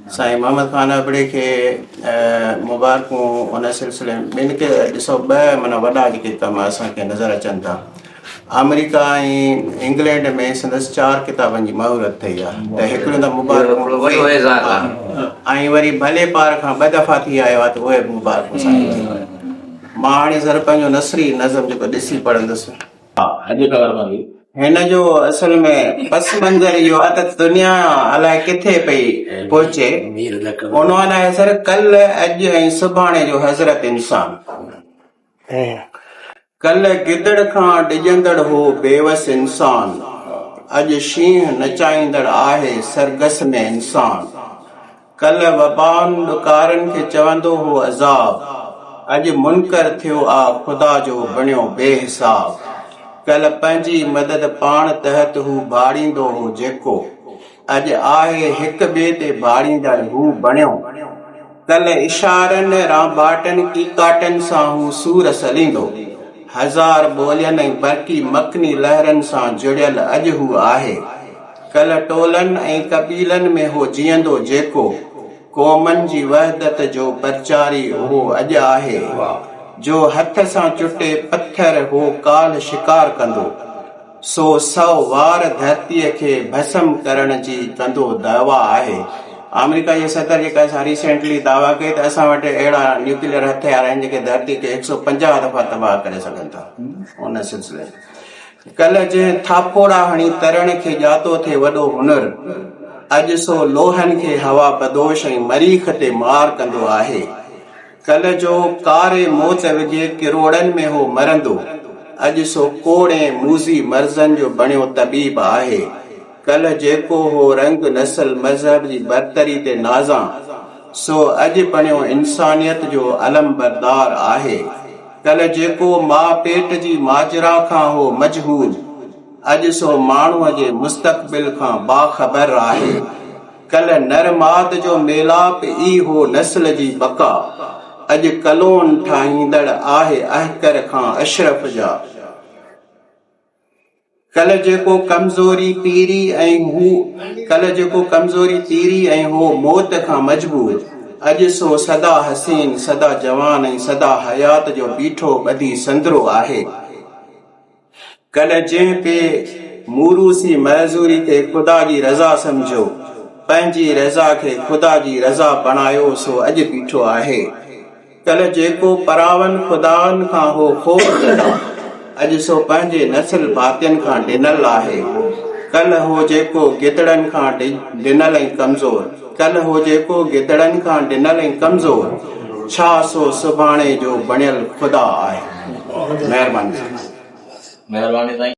سائين محمد خان ابڙي کي مبارڪون ان سلسلي ۾ ٻن کي ڏسو ٻه معنيٰ وڏا جيڪي ڪم اسان کي نظر اچن ٿا آمريڪا ۽ انگلينڊ ۾ سندس چار ڪتابن جي مهورت ٿي آهي ته هڪڙيون ته مبارڪون ۽ وري ڀلي پار کان ٻه دفعا ٿي آيو آهي ته اهي به مبارڪون سائين مان هاڻي سر پنهنجو نثري نظم جيڪو ڏسي پڙهندس هن جو اصل ۾ پس منظر اهو آهي ته دنيا الائي ڪٿي پئي پهچي. عنوان آهي سر ڪلهه، اڄ ۽ سڀاڻي جو حضرت انسان. ڪلهه گدڙ کان ڊڄندڙ هو بيوس انسان، اڄ شينهن نچائيندڙ آهي سرگس ۾ انسان. ڪلهه وبائن ڏڪارن کي چوندو هو عذاب، اڄ منڪر ٿيو آ خدا جو بڻيو بي حساب. ڪلهه پنهنجي مدد پاڻ تحت هو ڀاڙيندو هو جيڪو، اڄ آهي هڪ ٻئي تي ڀاڙيندڙ هو بڻيو. ڪلهه اشارن، رانڀاٽن، ڪيڪاٽن سان هو سور سليندو، هزار ٻولين ۽ برقي مڪني لهرن سان جڙيل اڄ هو آهي. ڪلهه ٽولن ۽ قبيلن ۾ هو جيئندو جيڪو، قومن جي وحدت جو پرچاري اهو اڄ آهي، جو هٿ سان چٽي پٿر هو ڪالهه شڪار ڪندو، سو سئو وار ڌرتيء کي ڀسم ڪرڻ جي ڪندو دعويٰ آهي. آمريڪا جي صدر جيڪا اسان ريسينٽلي دعويٰ ڪئي ته اسان وٽ اهڙا نيوڪليئر هٿيار آهن جيڪي ڌرتي کي هڪ سئو 50 دفعا تباهه ڪري سگهن ٿا ان سلسلي ۾. ڪلهه جنهن ٿاڦوڙا هڻي ترڻ کي ڄاتو ٿي وڏو هنر، اڄ سو لوهن کي هوا بدوش ۽ مريخ تي مار ڪندو آهي. ڪلهه جو ڪاري موت وگهي ڪروڙن ۾ هو مرندو، اڄ سو ڪوڙين موذي مرضن جو بڻيو طبيب آهي. ڪلهه جيڪو هو رنگ، نسل، مذهب جي برتري تي نازان، سو اڄ بڻيو انسانيت جو علمبردار آهي. ڪلهه جيڪو ماء پيٽ جي ماجرا کان هو مجهول، اڄ سو ماڻهوء جي مستقبل کان باخبر آهي. ڪلهه نر ماد جو ميلاپ ئي هو نسل جي بقا، اڄ ڪلون ٺاهيندڙ آهي احقر کان اشرف جا. ڪلهه جيڪو ڪمزوري پيري ۽ هو ڪلهه جيڪو ڪمزوري پيري ۽ هو موت کان مجبور، اڄ سو سدا حسين، سدا جوان ۽ سدا حيات جو بيٺو ٻڌي سندرو آهي. ڪلهه جنهن پي موروثي معذوري کي خدا جي رضا سمجهيو، پنهنجي رضا کي خدا جي رضا بڻايو سو اڄ بيٺو آهي. ڪلهه جيڪو پراون خدائن کان هو خوف زده، اڄ سو پنهنجي نسل ڀاتين کان ڊنل آهي. ڪلهه هو جيڪو گدڙن کان ڊنل ۽ ڪمزور، ڪلهه هو جيڪو گدڙن کان ڊنل ۽ ڪمزور، ڇا سو سڀاڻي جو بڻيل خدا آهي؟ مهرباني سائين. مهرباني سائين.